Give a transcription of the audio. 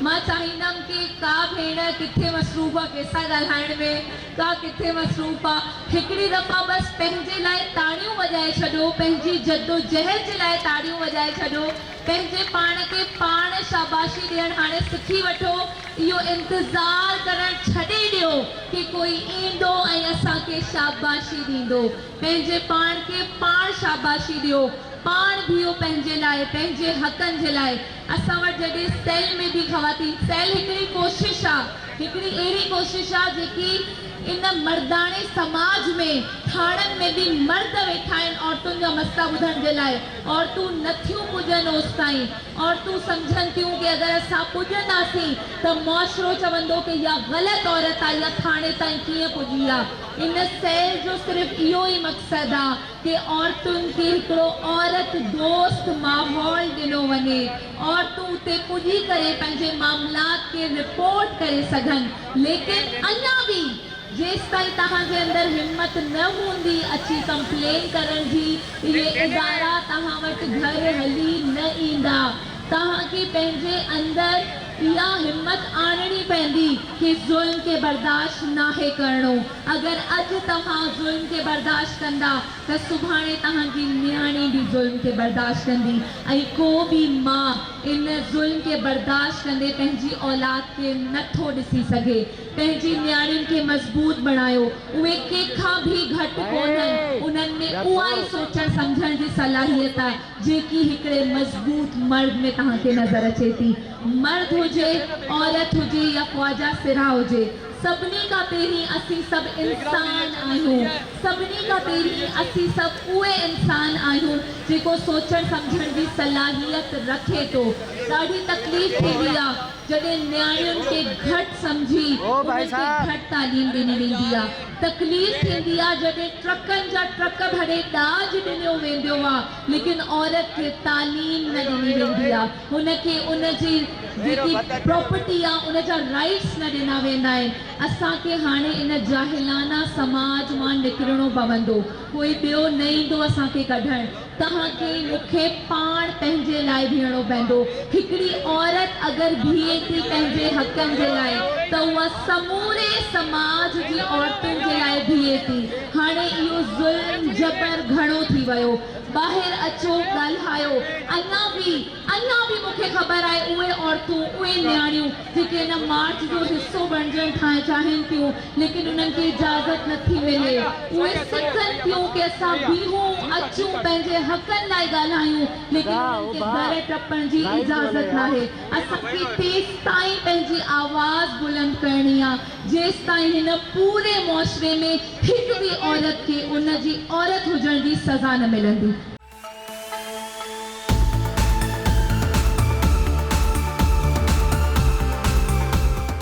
مان چاهيندم ڪي ڪا ڀيڻ ڪٿي مصروف آ ڪنهن سان ڳالهائڻ ۾، ڪا ڪٿي مصروف آ، هڪڙي دفعا بس پنهنجي لاء تاڙيون وڄائي ڇڏو، پنهنجي جدوجهد جي لاء تاڙيون وڄائي ڇڏو، پنهنجي پاڻ کي پاڻ شاباشي ڏيڻ هاڻي سکي وٺو، اهو انتظار ڪرڻ ڇڏي ڏيو ڪي ڪوئي ايندو ۽ اسان کي شاباشي ڏيندو، پنهنجي پاڻ کي پاڻ شاباشي ڏيو، پاڻ بيهو پنهنجي لاء، پنهنجي حقن جي لاء. اسان وٽ جڏهن سيل ۾ به خواتين سيل هڪڙي ڪوشش آ، هڪڙي اهڙي ڪوشش آ جيڪي ان مرداڻي سماج ۾ ٿاڻن ۾ به مرد ويٺا آهن عورتن جا مسئلا ٻڌڻ جي لاء عورتون نٿيون پڄن اوستائين عورتون سمجهن ٿيون ڪي اگر اسان پڄنداسين ته معاشرو چوندو ڪي اها غلط عورت آ اها ٿاڻي تائين ڪيئن پڄي آ ان سيل جو صرف اهو ئي مقصد آ ڪي عورتن کي هڪڙو عورت دوست ماحول ڏنو وڃي، عورتون اتي پڄي ڪري پنهنجي معاملات کي رپورٽ ڪري سگهن، ليڪن اڃا به جيستائين توهان جي اندر همت نه هوندي اچي ڪمپلين ڪرڻ جي، اهي ادارا توهان وٽ گهر هلي نه ايندا، توهان کي پنهنجي اندر اها همت آڻڻي پوندي ڪي ظلم کي برداشت ناهي ڪرڻو. اگر اڄ توهان ظلم کي برداشت ڪندا ته سڀاڻي توهان جي نياڻي به ظلم کي برداشت ڪندي ۽ ڪو به ماء ان ظلم کي برداشت ڪندي پنهنجي اولاد کي نه ٿو ڏسي سگهي. پنهنجي نياڻين کي مضبوط بڻايو. اهي ڪنهن کان به گهٽ ڪونهن. انهن ۾ اها ئي سوچڻ سمجهڻ جي صلاحيت آهي جيڪي هڪڙي مضبوط مرد ۾ توهان کي نظر اچي ٿي. مرد هجي، عورت هجي يا خواجه سرا هجي. سڀني کان پهرين اسين سڀ انسان آهيون. سڀني کان پهرين اسين سڀ اهي انسان آهيون جيڪو سوچڻ سمجهڻ جي صلاحيت رکي ٿو. ڏاڍي تڪليف ٿيندي آ جڏهن نياڻين کي گهٽ سمجهي انهن کي گهٽ تعليم ڏني ويندي آ. تڪليف ٿيندي آ جڏهن ٽرڪن جا ٽرڪ ڀري ڏاج ڏنيو وينديو آ ليڪن عورت کي تعليم نه ڏني ويندي آ. هن کي ان جي جيڪي پراپرٽي آ ان جا رائيٽس نه ڏنا ويندا آهن. اسان کي هاڻي ان جاهلانه سماج مان نڪرڻو پوندو. ڪوئي ٻيو نه ايندو اسان کي ڪڍڻ. توهان کي مون کي پاڻ پنهنجي لاء بيهڻو پوندو. هڪڙي عورت اگر بيهي ٿي پنهنجي حقن جي لاء ته اها سموري سماج جي عورتن جي لاء بيهي ٿي. هاڻي اهو ظلم جبر گهڻو ٿي ويو. ٻاهر اچو ڳالهايو. اڃا به اڃا به مون کي خبر آهي اهي عورتون اهي نياڻيون جيڪي ان مارچ جو حصو بڻجڻ چاهين ٿيون ليڪن انهن کي اجازت نه ٿي ملي اهي سڪن ٿيون ڪي اسان بيهون اچون پنهنجي حقن لاء ڳالهايون ليڪن انهن کي در ٽپڻ جي اجازت ناهي اسان کي تيستائين پنهنجي آواز بلند ڪرڻي آ جيستائين هن پوري معاشري ۾ هڪ به عورت کي ان جي عورت هجڻ جي سزا نه ملندي.